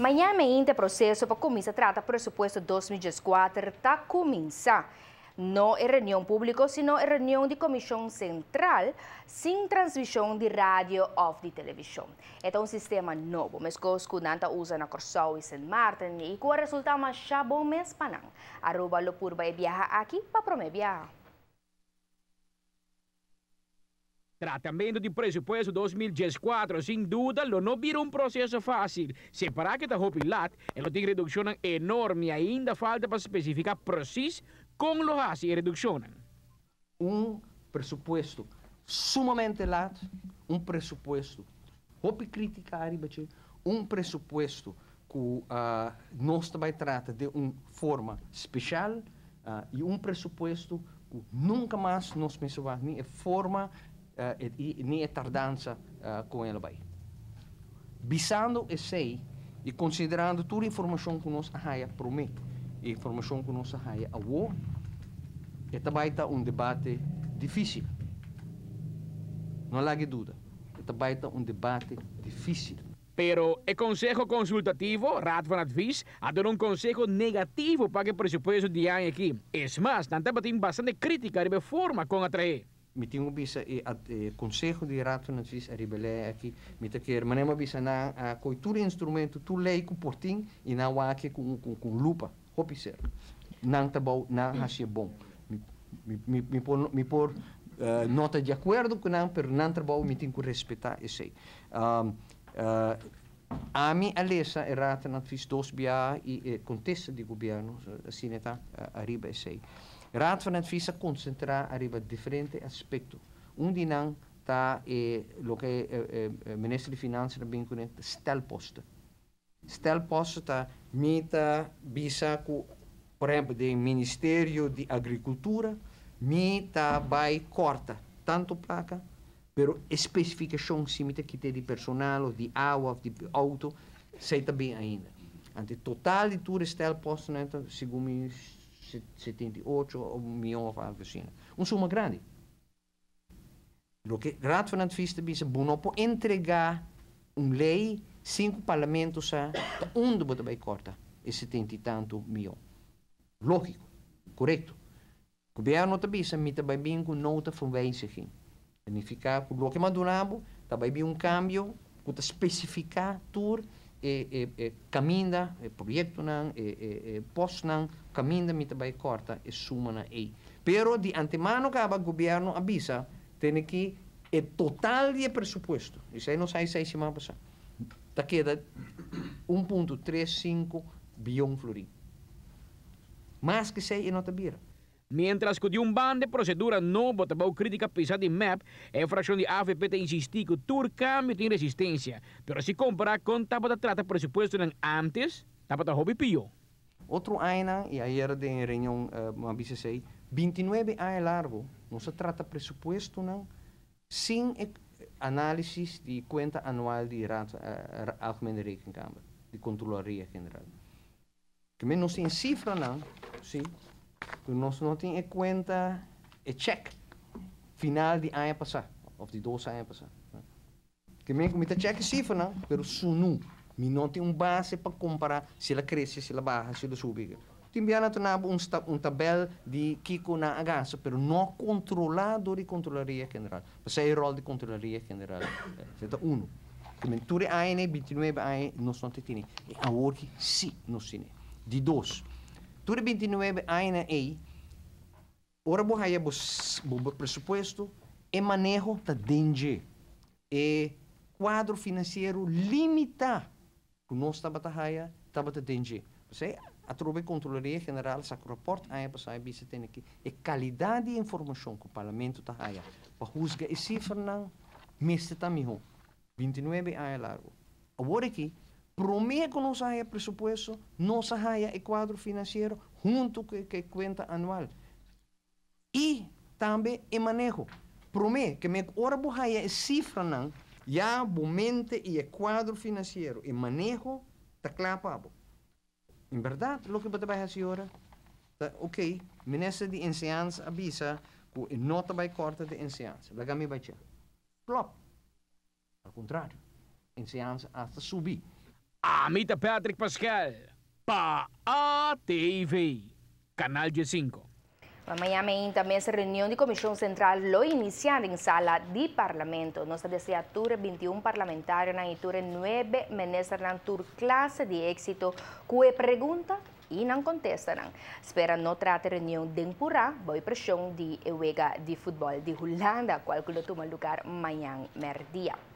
Mañan mainta e proceso pa cuminsa trata presupuesto 2014 ta cuminsa. No e reunion publico, sino e reunion di Comision Central, sin transmision di radio of di television. E ta un sistema nobo, mescos cu nan ta usa na Corsou y Sint Maarten y cu a resulta masha bon mes pa nan. Aruba lo purba e biaha aki pa prome biaha. Tratamentu di presupuesto 2014 sin duda lo no bira un proseso fásil. Separá ku ta hopi lat, e lo tin redukshonnan enorme i ainda falta pa spesifiká presis kon lo hasi e redukshonnan. Un presupuesto sumamente lat, un presupuesto hopi kritiká riba dje, un presupuesto ku nos ta bai trata den un forma speshal i un presupuesto ku nunka mas nos mester wak ni e forma ni e tardansa kon el a bai. Bisando esei i konsiderando tur informashon ku nos a haya promé i informashon ku nos a haya awor, e ta bai ta un debate difísil. No laga e duda, e ta bai ta un debate difísil. Pero e Konseho Konsultativo, Raad van Advies, a duna un konseho negativo pa ku e presupuesto di aña aki. Es mas, nan tabatin bastante krítika riba e forma kon a trahe. Mi tin ku bisa e konseho di Raad van Advies ariba e lei aki, mi ta kere manera mi a bisa nan a kohe tur instrumento, tur lei ku por tin i nan wak e ku un lupa hopi serka. Nan trabou, nan hasi e bon. Mi por mi por no ta di akuerdo ku nan, pero nan trabou mi tin ku respetá esei. Ami a lesa e Raad van Advies dos biaha i e kontesta di gobièrnu asina ta ariba esei. Raad van Advies a konsentrá ariba diferente aspekto. Un di nan ta e loke e minister di Finansa ta bin kuné, stelposten. Stelposten ta mi ta bisa ku por ehempel den ministerio di agrikultura mi ta bai kòrta tantu plaka pero e spesifikashon si mi ta kit'é di personal òf di awa òf di outo esei ta bin ainda. Anto e total di tur e stelpostennan ta segun mi 78 mion òf algu asina. Un suma grandi. Loke Raad van Advies ta bisa, bo no por entregá un lei sin ku Parlamento sa ta unda bo ta bai kòrta e setenta i tantu mion. Lógiko, korekto. Gobièrnu ta bisa mi ta bai bin ku nota van wijziging. Ta nifiká ku loke mi a duna bo ta bai bin un kambio ku ta spesifiká tur e e kaminda, e proyektonan, e e pòstnan, kaminda mi ta bai kòrta e sumanan ei. Pero di antemano kaba gobièrnu a bisa tene ki e total di e presupuesto, esei nos a esei siman pasá, ta keda 1.35 bion florin. Mas ku esei e no ta bira. Mientras cu di un banda e procedura nobo ta bou critica pisa di mep, e fraccion di avp ta insisti cu tur cambio tin resistencia, pero si compara con tabata trata presupuestonan antes, tabata hopi pio. Otro añanan, y ayera den e reunion a bisa esey, 29 aña largo nos a trata presupuestonan sin e analisis di cuenta anual di Raad, Algemene Rekenkamer, di Controlaria General. Ke men nos tin sifranan, si, pero nos no tin e kuenta, e chèk final di aña pasá òf di dos aña pasá. Ke men ku mi ta chèk e sifranan, pero sunu mi no tin un base pa kompará si el a krese, si el a baha, si el a subi. Tin bia nan ta na bo un un tabèl di kiko nan a gasta, pero no kontrolá dor di Kontrolaria General. Pasá e ròl di Kontrolaria General esei ta unu. Ke men tur e aña ei, 29 aña, nos no ta tene. E awor ki sí nos tene. Di dos, tur e 29 añanan ei, ora bo haya bo bo presupuesto, e maneho ta den dje. E kuadro finansiero limitá ku nos tabata haya tabata den dje. P'esei atrobe Kontrolaria General saka un rapòrt aña pasá i bisa tene ki e kalidat di informashon ku Parlamento ta haya pa husga e sifranan mester ta mihó. 29 aña largu. Awor aki, promé ku nos a haya presupuesto, nos a haya e kuadro finansiero huntu ku e kuenta anual i tambe e maneho. Promé ke me ora bo haya e sifranan, ya bo mente i e kuadro finansiero, e maneho ta kla pa bo. En bèrdat loke bo ta bai hasi ora ta ok, minister di enseñansa a bisa ku e no ta bai kòrta den enseñansa, laga mi bai chèk. Klòp. Al kontrario, enseñansa asta subi. Ami ta Patrick Pascal, pa ATV, Canal 5. Mañan tambe e reunion di Comision Central lo inicia den sala di Parlamento. Nos ta desea tur 21 parlamentario y tur 9 minister tur clase di exito cu e pregunta y nan contesta. Spera no trata reunion den pura, bou presion di wega di futbol di Hulanda, cual lo tuma luga mañan merdia.